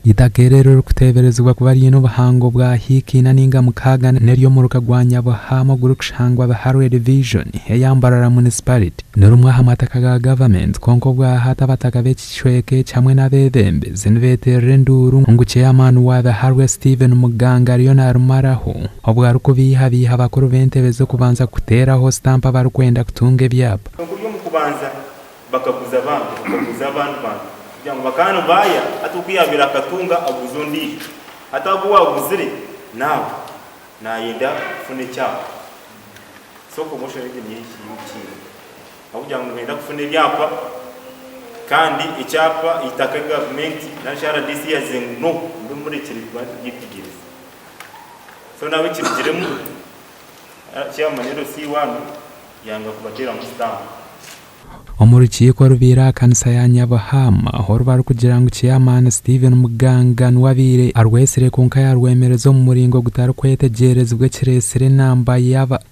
Eitaka eri eririkuteeberezibwa kuba riine obuhango bwa hiika ina ninga mukaaga n'ery'omuruka gwa Nyabuhaama ogurikushangwa Biharwe Division eya Mbarara Municipality. Ni rumwe aha mataka ga gavumenti kwonka obwahati abataka b'eki kicweka eki hamwe n'abeebembezi nibeeterera enduuru ngu Chairman wa Biharwe Stephen Muganga ariyo narumaraho obwo arikubiihabiiha bakuru b'entebe z'okubanza kuteeraho sitampu abarikwenda kutunga ebyapa. Kwonka ori omu kubanza Bakaguza abantu, bakaguza abandi bantu kugira ngu bakaba nibaaya hati oku yaabaire akatunga aguze ondiijo. Hati agu waaguzire naawe naayenda kufuna ekyapa. So commotion egyo niyo ekiine. Ahabw'okugira ngu nibenda kufuna ebyapa kandi ekyapa eitaka eri gavumenti nari shi RDC yagizire ngu no mube murekire turyetegyereze. So nawe ekirugiremu chairman LC one yanga kubateeramu sitampu. Omu rukiiko orubaire aha kanisa ya Nyabuhaama oru barikugira ngu Chairman Stephen Muganga niwe abaire arwetsire kwonka yarwemereza omu muringo gutarikwetegyerezibwa ekireetsire enamba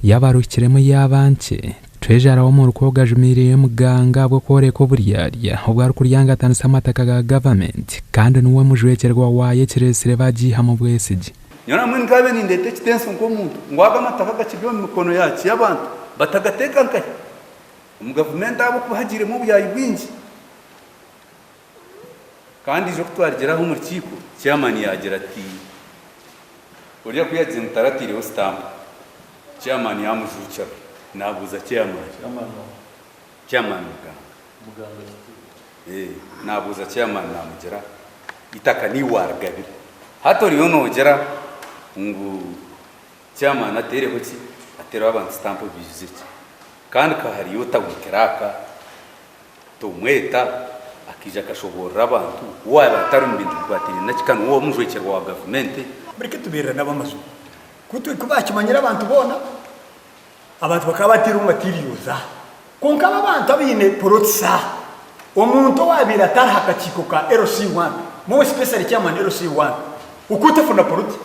y'abaruhikiremu yaaba nkye. Treasurer w'omuruka ogu ajumiiriire Muganga ahabw'okworeka oburyarya obu arikuryangatanisa amataka ga gavumenti kandi niwe mujwekyerwa waayo ekireetsire bagiihamu obwesigye. Nyowe nambwenu nkaabaire nindeeta ekitenso nk'omuntu ngu aga amataka agakiri omu mikono yaaki y'abantu batagateeka nkahi omu gavumenti ahabw'okuba hagiiremu obuyaayi bwingi. Kandi ijo ku twarigira aho omu rukiiko, chairman yaagira ati, oriya ku yaagize ngu tarataireho sitampu, chairman yaamujuukira naabuuza chairman, chairman Muganga, naabuuza chairman naamugira eitaka niiwe waarigabire, hati oriyo noogira ngu Chairman ateereho ki? Ateereho abantu sitampu baijuze ki? Kandi ka hariyo town clerk tomweta akaija akashoboorora abantu waaba atari omu bintu bikwatiraine na ki kandi niwe omujwekyerwa wa gavumenti. Mureke tubeerera nabo amazima. Ku ku baakimanyire abantu boona, abantu bakaba bataireho materials aha. Kwonka abo abantu abaine plots aha, omuntu owaabaire atari aha kakiiko ka LC one, more especially chairman LC one, okutafuna plot,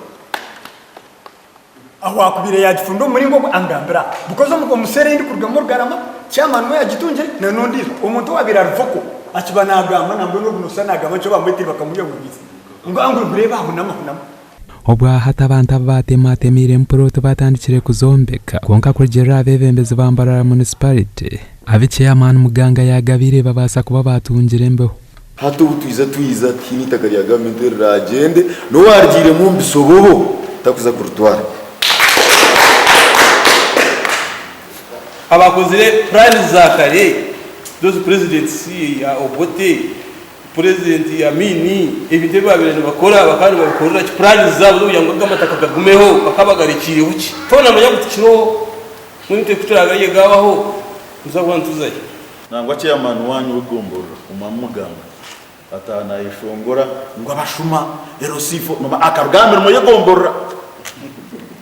Ahu akubaire yagifunda omu muringo ogu angambira because omu cell ei ndikurugamu Rugarama, chairman we yagitungire na n'ondiijo omuntu owabaire ari vocal akiba nagamba nambwenu ogu noshusha nagamba nikyo bamwetire bakamwiha omu maizi ngu ngu reeba hunama hunama. Obwahati abantu abu baatematemiire empuroti batandikire kuzombeka kwonka kurugiirira aha beebembezi ba Mbarara Municipality, abu Chairman Muganga yaagabiire babaasa kuba baatungire embeho. Hati obu twiza twiza tihaine eitaka rya gavumenti eriragyende, n'owaarigiiremu omu bisobobo takuza kuritwara. Abakozire plans za kare those presidents ya Obote, president Amin ebintu ebi babaire nibakora bakaba nibabikorera ki plans zaabo z'okugira ngu ago amataka gagumeho bakaba bagarekiireho ki? Twaba namanya ngu tikiroho mbwenu itwe kuturagaye gaabaho nituza kuba nituzahi? Nangwa chairman wanyu w'egomborora Omwami Muganga ataaha nayeshongora ngu abashuma, LC4, noma akaruga aha mirimo y'egomborora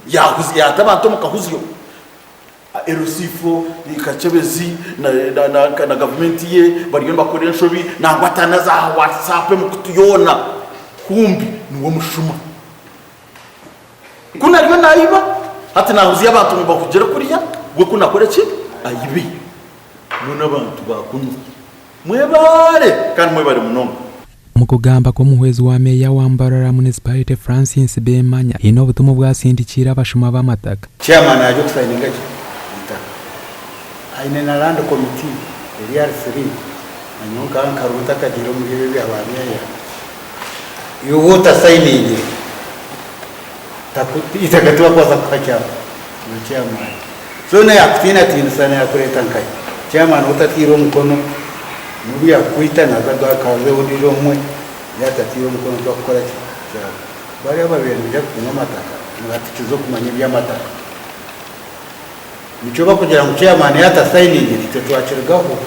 yahuzi yata abantu omu kahuzyo. LC4, Kakyebezi na, na, na, na gavumenti ye bariyo nibakora enshobi nangwa atanaza aha WhatsApp emikutu yoona kumbi niwe mushuma. Kunu ariyo nayiba, hati nahuzya abantu ngu bahugire kuriya we kunu akore ki? Ayibe. Mbwenu abantu ba kunu mwebaare kandi mwebare munonga. Omu kugamba kw'omuhwezi wa Meeya wa Mbarara Municipality Francis Bemanya, haine obutumwa obu asindikiire abashuma b'amataka. Chairman aje okusayininga ki eitaka aine na land committee eri ahari three nanyowe nkaba nkariho ntakagiire omuri ebi ebya ba meeya iwe waaba otasayiningire eitaka tibakubaasa kukuha kyapa iwe chairman. Zoona yaakutiinatiinisa naakureeta nkahi? Chairman otataire omukono nobu yaakukwita naaza akazeho ondiijo omwe yaatataire omukono tibakukora ki? Kyabo. Bariya ababaire nibaija kutunga amataka nibatukiza okumanya eby'amataka. Nikyo bakugira ngu chairman yaatasayiningire itwe twakirugaho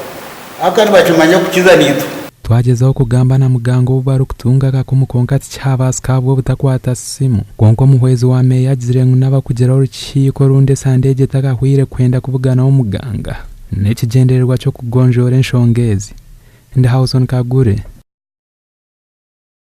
ahabw'okuba nibakimanya kukiza naitwe. Twagyezaho kugamba na Muganga obu barikutunga akakumu kwonka tikyabaasika ahabw'obutakwata simu. Kwonka omuhwezi wa meeya agizire ngu n'abakugira orukiiko orundi esande egi etakahweire kwenda kubuganaho Muganga n'ekigyendererwa ky'okugonjoora enshonga ezi. Ndi Howson Kagure.